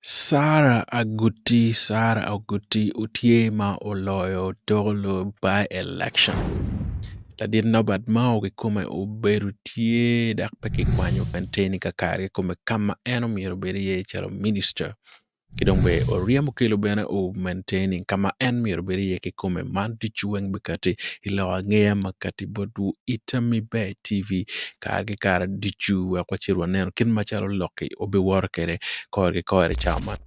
Sarah Aguti Sarah Aguti tye ma oloyo Dokolo by election ladit Nobert Mao kikome obedo tye dok pe kikwanyo en kakare kikome ka ma en myero obed iye calo minicita ki dong bene oryemo kelo bene o maintaining ka ma en myero obed iye kikome man ducu weng bikati i lok angeya ma kati botwu i Tammi Ber TV kare ki kare ducu wek wacit wanenu kit macalo lok-ki obiwoto kwede kore ki kore i cawa man.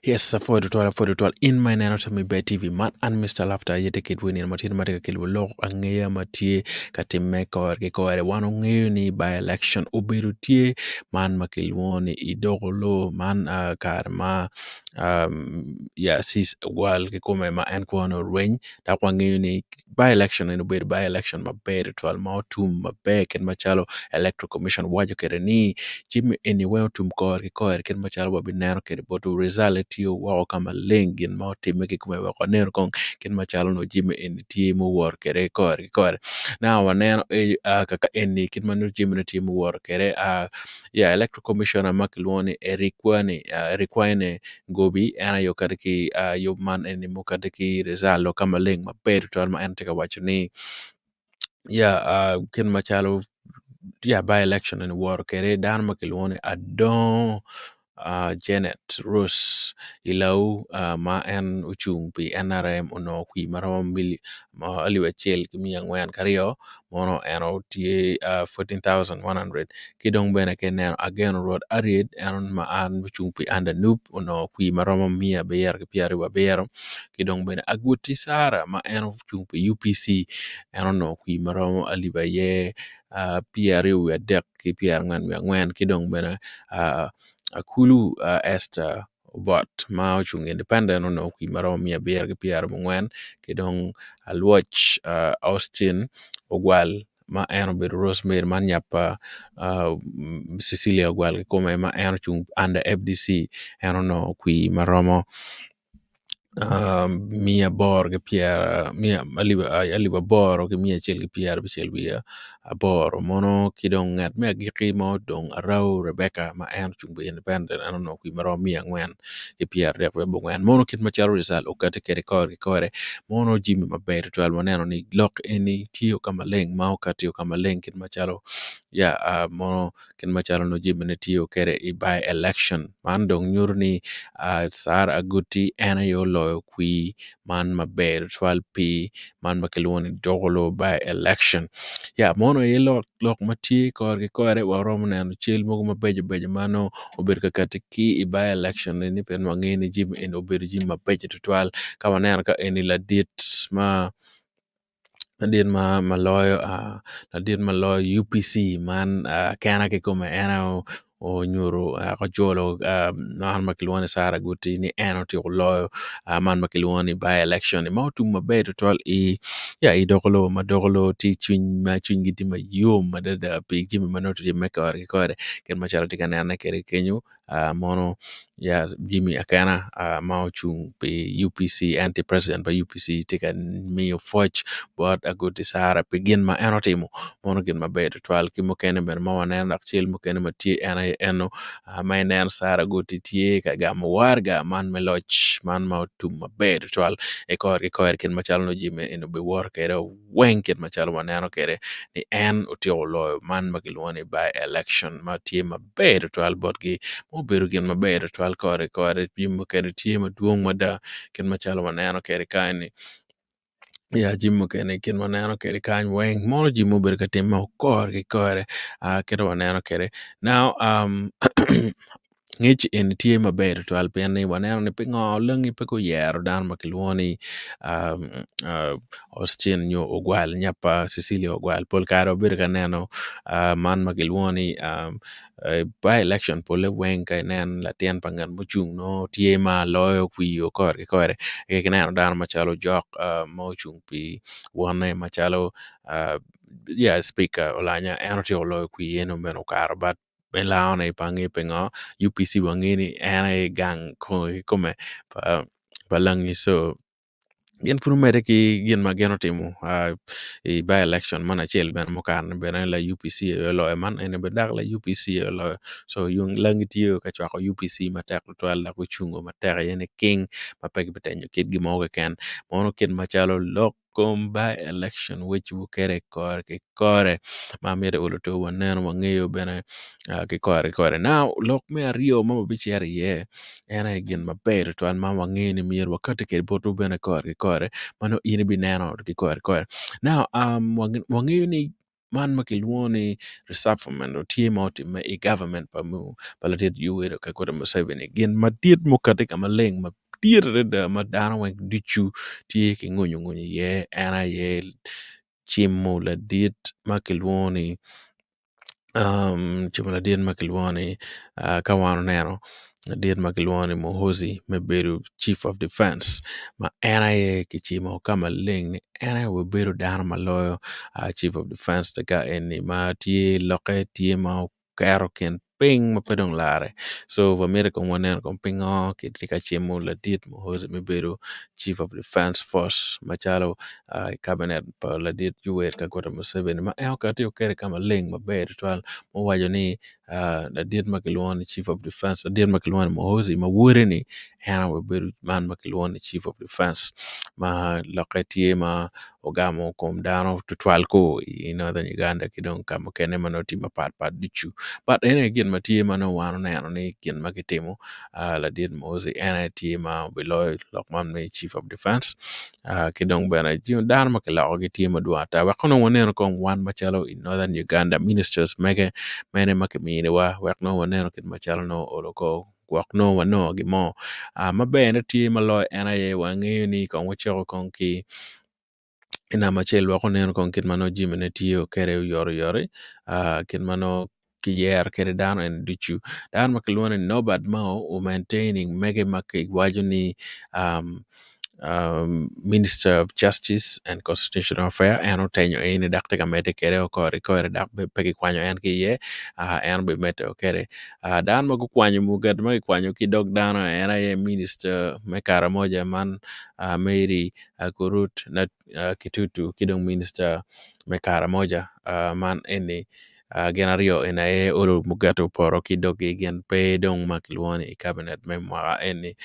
Yes, apwoyo tutwal, apwoyo tutwal. In ma ineno Tammy Bear TV, man an Mr. Laughter aye tye kedwu i nino ma tye ma tye ka kelo lok angeya ma tye ka timme kore ki kore. Wan wangeyo ni by election obedo tye man ma kilwongo ni idoko loo man ah, kare ma um, ya Cis Ogwal kikome ma en kwone orweny dok wangeyo ni By election eni obedo by election maber tutwal ma otum maber kit macalo electoral commission waco kwede ni jami eni weng otum kore ki kore kit macalo wabineno kwede botwu rijalle tye woko ka maleng gin ma otimme kikome wek wanenu kong kit macalo nongo jami eni tye ma owoto kwede kore ki kore now waneno kaka eni kit ma nongo jamine tye ma owoto kwede electoral commissioner ma kilwongo ni Eric Wine Gobi en aye okati ki yub man eni mukati ki rijal ka maleng maber tutwal ma en tye ka waco ni kit macalo by election eni owoto kwede dano ma kilwongo ni Adongo Janet Rose Ilau ma en ocung pi NRM onongo kwir ma romo alip acel ki miya angwen ki aryo mono en tye 14,100 ki dong bene ka ineno Ageno Rwot Aried en ma an ocung pi under nup onongo kwir ma romo miya abiro ki pyeraryo wiye abiro ki dong bene Aguti Sarah ma en ocung pi UPC en onongo kwir ma romo alip aye pyeraryo wiye adek ki pyerangwen wiye angwen ki dong bene Akulu Esther Obot ma ocung independent onongo kwir ma romo miya abiro ki pyerabongwen ki dong Alwoc Austin Ogwal ma en obedo Rosemary man nya pa Cecilia Ogwal kikome ma en ocung under FDC en onongo kwir ma romo miya aboro ki pyera alip aboro ki miya acel ki pyerabicel wiye aboro mono ki dong ngat me agikki ma odong Arau Rebecca ma en ocung pi independent en onongo kwir ma romo miya angwen ki pyeradek wiye abongwen mono kit macalo rijal okati kwede kore ki kore mono jami maber tutwal waneno ni lok eni tye ka maleng ma okati ka maleng kit macalo ya mono kit macalo nongo jamine tye kwede i by election man dong nyuto ni Sarah Aguti en aye oloyo kwir man maber tutwal pi man ma kilwongo ni Dokolo by election ya mono aye lok ma tye kore ki kore waromo neno cal mogo mabeco beco ma nongo obedo ka kati ki i by election eni pien wangeyo ni jami eni obedo jami mabeco tutwal ka waneno ka eni ladit ma Ladit ma loyo ladit ma loyo UPC man kene kikome en aye onyuto ojolo man ma kilwongo ni Sarah Guti ni en otyeko loyo man ma kilwongo ni by election ma otum maber tutwal i doko lobo ma doko lobo tye cwiny ma cwinygi tye mayom adada pi jami ma nongo tye ka timme kore ki kore kit macalo atye ka nenone kwede kenyo. Mono Jimmy Akena ma ocung pi UPC en tye president pa UPC tye ka miyo pwoc bot Aguti Sarah pi gin ma en otimo mono gin maber tutwal ki mukene bene ma waneno dok cal mukene ma tye en aye eno ma ineno Sarah Aguti tye ka gamo waraga man me loc man ma otum maber tutwal i kore ki kore kit macalo nongo jami eni obiwoto kwede weng kit macalo waneno kwede ni en otyeko loyo man ma kilwongo ni by election ma tye maber tutwal botgi ma obedo gin maber tutwal kore ki kore jami mukene tye madwong mada kit macalo waneno kwede kany-ni ya jami mukene kit ma waneno kwede kany weng mono jami ma obedo ka timme kore ki kore kit ma waneno kwede now Ngec eni tye maber tutwal pien ni waneno ni pingo langi pe guyero dano ma kilwongo ni Austin nyo Ogwal nya pa Cecilia Ogwal pol kare wabedo ka neno man ma kilwongo ni by election pole weng ka inen latin pa ngat mucung nongo tye ma loyo wiyo kore ki kore ki ineno dano macalo Ojok ma ocung pi wonne macalo spika Olanya en otyeko loyo kwir eno bene okato but. Me lango-ni pe angeyo pingo UPC wangeyo ni en aye gang kikome pa langi so gin pud omedde ki gin ma gin otimo i by election man acel bene mukato-ni bene la UPC aye oloyo man eni bene dok la UPC aye oloyo so langi tye ka cwako UPC matek tutwal dok gucungo matek iye niking ma pe gibitenyo kitgi mo keken mono kit macalo lok kom by election weco kede kore ki kore ma myero oluto waneno wangeyo bene ki kore ki kore. Now lok me aryo ma wabicito iye en aye gin maber tutwal ma wangeyo ni myero wakati kwede botwu bene kore ki kore ma nongo in ibineno ki kore ki kore. Now wangeyo ni man ma kilwongo ni reshufflement tye ma otimme i government pa ladit Yoweri Kaguta Museveni gin madit mukati ka maleng madit adada ma dano weng ducu tye ki ngunyu ngunyu iye en aye cimo ladit ma kilwongo ni cimo ladit ma kilwongo ni ka wan oneno ladit ma kilwongo ni Muhoozi me bedo chief of defense ma en aye kicimo ka maleng ni en aye obedo dano ma loyo chief of defense ka eni ma tye lokke tye ma oketo kin piny ma pe dong lare so wamito kong wanen kong pingo kitye ka cimo ladit Muhoozi me bedo chief of defense force macalo i cabinet pa ladit Yoweri Kaguta Museveni ma en okati okete ka maleng maber tutwal muwaco ni ladit ma kilwongo ni chief of defense ladit ma kilwongo ni Muhoozi ma wode-ni en aye obedo man ma kilwongo ni chief of defense ma lokke tye ma ogamo kom dano tutwal ko i Northern Uganda ki dong ka mukene ma nongo tye mapatpat ducu but en aye gin ma tye ma nongo wan oneno ni gin ma kitimo ladit Muhoozi en aye tye ma obiloyo lok man me chief of defense ki dong bene dano ma kilokogi tye madwong ata wek nongo waneno kong wan macalo i Northern Uganda ministers mege mene ma kiminiwa wek nongo waneno kit macalo nongo olo kor gwok nongo wanongo gin mo maber-ne tye ma loyo en aye wangeyo ni kong wacako kong ki i namba acel wek waneno kong kit ma nongo jamine tye kwede oyotoyot kit ma nongo kiyero kwede dano eni ducu dano ma kilwongo ni Nobert Mao o maintaining mege ma kiwaco ni Minister of Justice and Constitutional Affair en otenyo eni dok tye ka medde kwede kore ki kore dok pe kikwanyo en ki iye en obimedde kwede dano ma gukwanyo mugati ma kikwanyo ki i dog dano en aye minister me Karamoja man Mary Akurut Kitutu ki dong minister me Karamoja man eni gin aryo eni aye olo mugati opoto ki i doggi gin pe dong ma kilwongo ni i kabinet me mwaka eni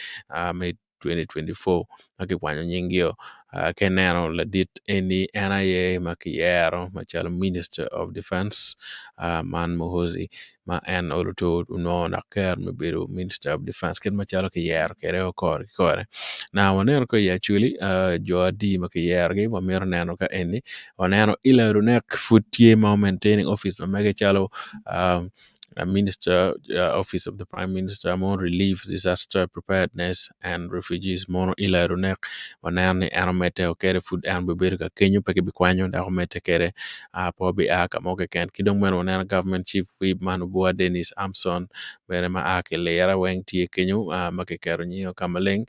me 2024 ma kikwanyo nyingio ka ineno ladit eni en aye ma kiyero macalo minister of defense man Muhoozi ma en oluto onongo dok ker me bedo minister of defense kit macalo kiyero kwede kore ki kore now waneno ka i Acholi jo adi ma kiyerogi wamito neno ka eni waneno Hillary Onek pud tye ma o maintaining office ma mege calo minister office of the prime minister mo relief disaster preparedness and refugees mono Hillary Onek waneno ni en omedde kwede pud en obibedo ka kenyo pe kibikwanyo dok omedde kwede pe obia ka mo keken ki dong bene waneno government chief whip man Obua Dennis Amson bene ma a ki i Lira weng tye kenyo ma kiketo nyinge ka maleng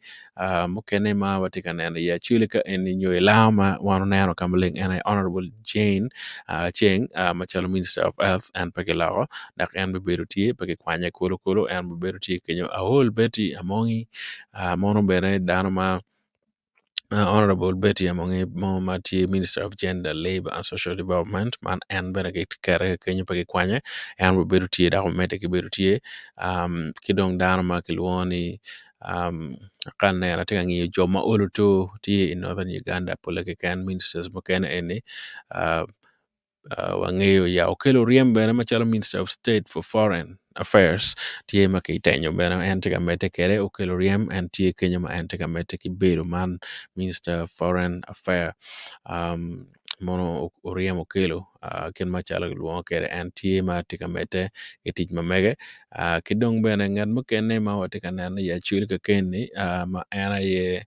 mukene ma watye ka neno i Acholi ka eni nyo i lango ma wan oneno ka maleng en aye honorable Jane Aceng macalo minister of health en pe kiloko dok en bibedo tye pe kikwanye kulu kulu en bibedo tye kenyo Aol Betty Amongi mono bene dano ma Honorable Betty Amongi mo ma tye minister of gender labour and social development man en bene kikete kenyo pe kikwanye en bibedo tye dok omedde ki bedo tye ki dong dano ma kilwongo ni ka aneno atye ka ngiyo jo ma olo to tye i Northern Uganda pole keken ministers mukene eni wangeyo ya Okello Oryem bene macalo minister of state for foreign affairs tye ma kitenyo bene en tye ka medde kwede Okello Oryem en tye kenyo ma en tye ka medde ki bedo man minister of foreign affair mono Oryem Okello kit macalo kilwongo kwede en tye ma tye ka medde ki tic ma mege ki dong bene ngat mukene ma watye ka neno i Acholi keken-ni ma en aye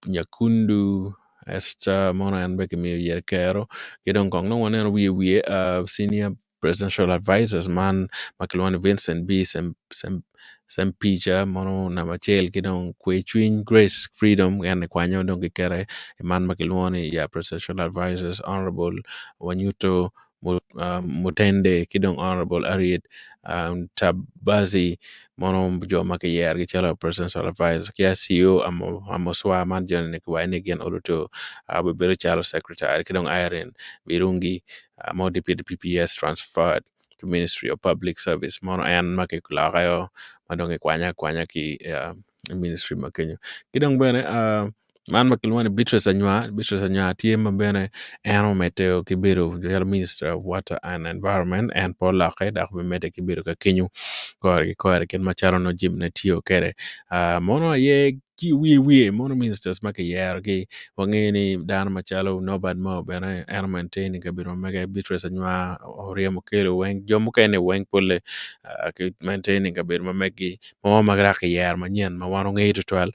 Nyakundu Esther mono en bene kimiyo yite kero ki dong kong dong waneno wiye wiye senior presidential advisors man ma kilwongo ni Vincent B Ssempijja mono namba acel ki dong kwe cwiny Grace Freedom en kwanyo dong kikete i man ma kilwongo ni presidential advisors honorable Wanyuto. Mutende ki dong Honourable Harriet Ntabazi mono jo ma kiyerogi calo presidential advisor ki ICU Amoswa man joni kiwaco ni gin oluto bibedo calo secretary ki dong Irene Birungi ma deputy PPS transferred to Ministry of Public Service mono en ma kilokeo ma dong kikwanye akwanya ki i ministry ma kenyo ki dong bene man ma kilwongo ni Beatrice Anywar, Beatrice Anywar tye ma bene en omedde ki bedo calo minister of water and environment en pe olokke dok bimedde ki bedo ka kenyo kore ki kore kit macalo nongo jamine tye kwede mono aye ki wiye wiye mono ministers ma kiyerogi wangeyo ni dano macalo Norbert Mao bene en omaintain i kabedo ma mege Beatrice Anywar Oryem Okello weng jo mukene weng polle ki maintain i kabedo ma megi mo ma dok kiyero manyen ma wan wangeyo tutwal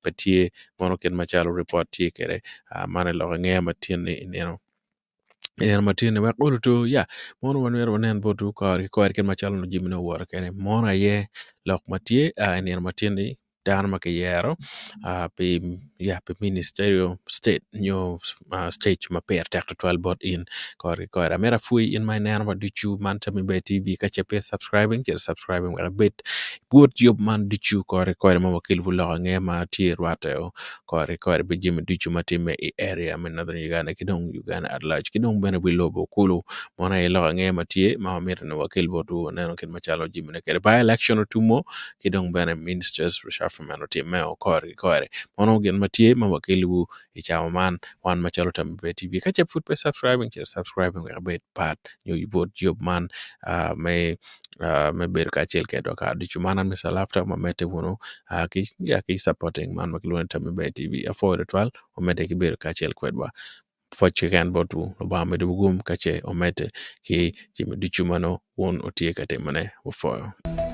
pe tye mono kit macalo ripot tye kwede man aye lok angeya ma tye-ni i nino nino ma tye-ni wek oluto ya mono myero wanen botwu kore ki kore kit macalo nongo jamine owoto kwede mono aye lok ma tye i nino ma tye-ni dano ma kiyero pi ya pi ministerial state nyo stage ma pire tek tutwal bot in kore ki kore amito apwoyi in ma ineno wa ducu man Tammy Ber TV ka ce pe i subscribing ci subscribing wek ibed bot yub man ducu kore ki kore ma wakelo lok angeya ma tye rwatte kore ki kore pi jami ducu ma timme i area me Northern Uganda ki dong Uganda at large ki dong bene wi lobo kulu mono aye lok angeya ma tye ma wamito ni wakel botwu waneno kit macalo jamine kwede by election otumo ki dong bene ministers reshufflement otimmeo kore ki kore mono gin ma tye ma wakelwu i cawa man wan macalo Tammy Ber TV ka ce pud pe subscribing ci subscribing wek ibed part nyo ibot yub man me me bedo kacel kwedwa kare ducu man an Mister Laughter ma medde wunu ki supporting man ma kilwongo ni Tammy Ber TV apwoyo tutwal wumedde ki bedo kacel kwedwa pwoc keken botwu Lubanga omedowu gum ka ce omedde ki jami ducu ma nongo wun wutye ka timone wupwoyo.